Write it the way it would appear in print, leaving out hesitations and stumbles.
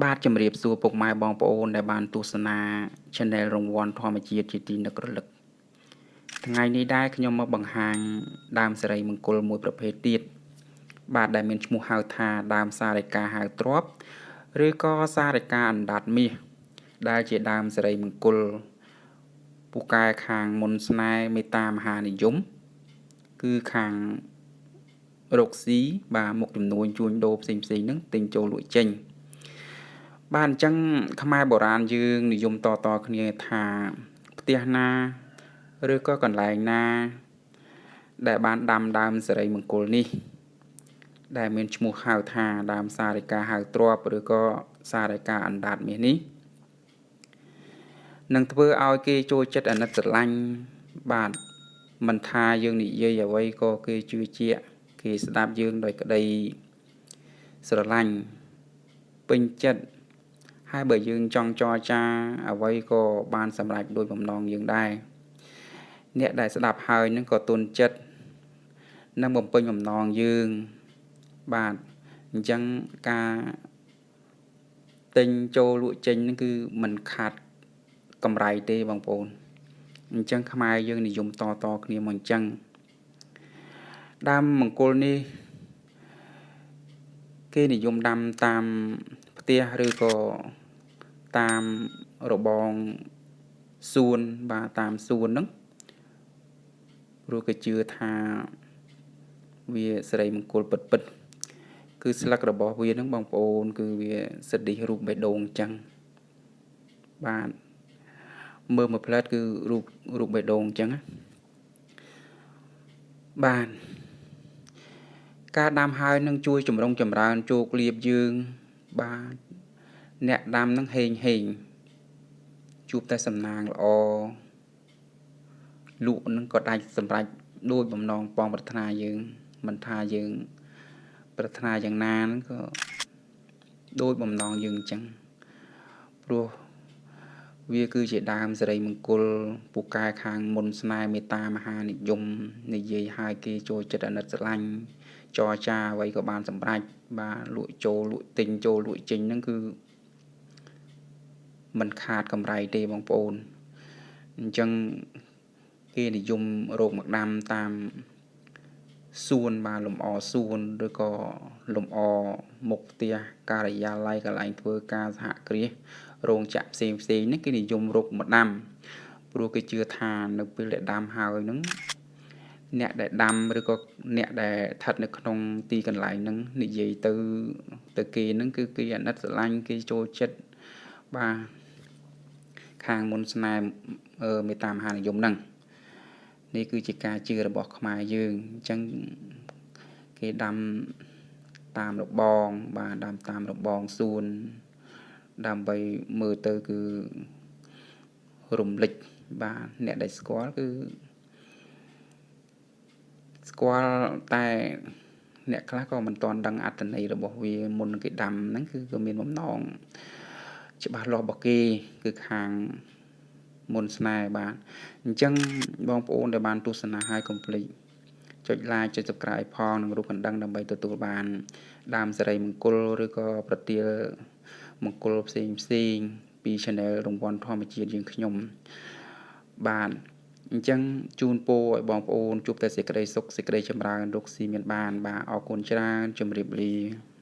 បាទជំរាបសួរពុកម៉ែបងប្អូនដែលបានទស្សនា Channel រង្វាន់ធម្មជាតិជាទីនឹករលឹកថ្ងៃនេះដែរខ្ញុំមកបង្ហាញដើមសិរីមង្គលមួយប្រភេទទៀតបាទដែលមានឈ្មោះហៅថាដើមសារិកាហៅទ្របឬក៏សារិកាអណ្ដាតមាសដែលជាដើមសិរីមង្គលពូកែខាងមុនស្នេហ៍មេត្តាមហានិយមគឺខាងរកស៊ីបាទមុខចំនួនជួញដូរផ្សេងៗហ្នឹងទិញចូលលក់ចេញបាទអញ្ចឹងខ្មែរបុរាណយើងនិយមតៗគ្នាថាផ្ទះណាឬក៏កន្លែងណាដែលបានដាំដើមសិរីមង្គលនេះដែលមានឈ្មោះហៅថាដើមសារិកាហៅទ្របឬក៏សារិកាអណ្ដាតមាសនេះនឹងធ្វើឲ្យគេចូលចិត្តអាណិតស្រឡាញ់បាទមិនថាយើងនិយាយអ្វីក៏គេជឿជាក់គេស្ដាប់យើងដោយក្តីស្រឡាញ់ពេញចិត្តហើយបើយើងចង់ចរចាអ្វីក៏បានសម្រេចដោយបំណងយើងដែរអ្នកដែលស្ដាប់ហើយនឹងក៏ទន់ចិត្តនឹងបំពេញបំណងយើងបាទអញ្ចឹងការទិញចូលលក់ចេញនឹងគឺមិនខាតកម្រៃទេបងប្អូនអញ្ចឹងខ្មែរយើងនិយមតៗគ្នាមកអញ្ចឹងដើមមង្គលនេះគេនិយមដាំតាមផ្ទះឬក៏តាមរបងសួនបាទតាមសួនហ្នឹងព្រោះគេជឿថាវាសិរីមង្គលពិតពិតគឺស្លឹករបស់វាហ្នឹងបងប្អូនគឺវាសឌិះរូបបេះដូងអញ្ចឹងបាទមើលមួយផ្លែតគឺរូបបេះដូងអញ្ចឹងណាបាទការដាំហើយនឹងជួយជំរុងចម្រើនជោគលាភយើងបាទអ្នកដាំនឹងហេងហេងជួបតែសំណាងល្អលក់នឹងក៏ដាច់សម្រេចដោយបំណងប៉ងប្រាថ្នាយើងមិនថាយើងប្រាថ្នាយ៉ាងណាហ្នឹងក៏ដោយបំណងយើងអញ្ចឹងព្រោះវាគឺជាដើមសិរីមង្គលពូកែខាងមុនស្នេហ៍មេត្តាមហានិយមនិយាយឲ្យគេចូលចិត្តអាណិតស្រឡាញ់ចរចាអ្វីក៏បានសម្រេចបាទលក់ចូលលក់ទិញចូលលក់ចេញហ្នឹងគឺមិនខាតកម្រៃទេបងប្អូនអញ្ចឹងគេនិយមរកមកដាំតាមសួនបាទលម្អសួនឬក៏លម្អមុខផ្ទះការិយាល័យកន្លែងធ្វើការសហគ្រាសរោងចក្រផ្សេងផ្សេងហ្នឹងគេនិយមរកមកដាំព្រោះគេជឿថានៅពេលដែលដាំហើយហ្នឹងអ្នកដែលដាំឬក៏អ្នកដែលស្ថិតនៅក្នុងទីកន្លែងហ្នឹងនិយាយទៅគេហ្នឹងគឺគេអាណិតស្រឡាញ់គេចូលចិត្តបាទខាងមុនស្នេហ៍មេត្តាមហានិយមហ្នឹងនេះគឺជាការជឿរបស់ខ្មែរយើងអញ្ចឹងគេដាំតាមរបងបាទដាំតាមរបងសួនដើម្បីមើលទៅគឺរំលេចបាទអ្នកដែលស្គាល់គឺស្គាល់តែអ្នកខ្លះក៏មិនទាន់ដឹងអត្ថន័យរបស់វាមុនគេដាំហ្នឹងគឺក៏មានបំណងច្បាស់លាស់របស់គេគឺខាងមុនស្នេហ៍បាទអញ្ចឹងបងប្អូនដែលបានទស្សនាហើយកុំភ្លេចចុច like ចុច Subscribe ផងនិងរូបកណ្ដឹងដើម្បីទទួលបានដើមសិរីមង្គលឬក៏ប្រទាលមង្គលផ្សេងផ្សេងពី Channel រង្វាន់ធម្មជាតិយើងខ្ញុំបាទអញ្ចឹងជូនពរឲ្យបងប្អូនជួបតែសេចក្តីសុខសេចក្តីចម្រើនរកស៊ីមានបានបាទអរគុណច្រើនជម្រាបលា។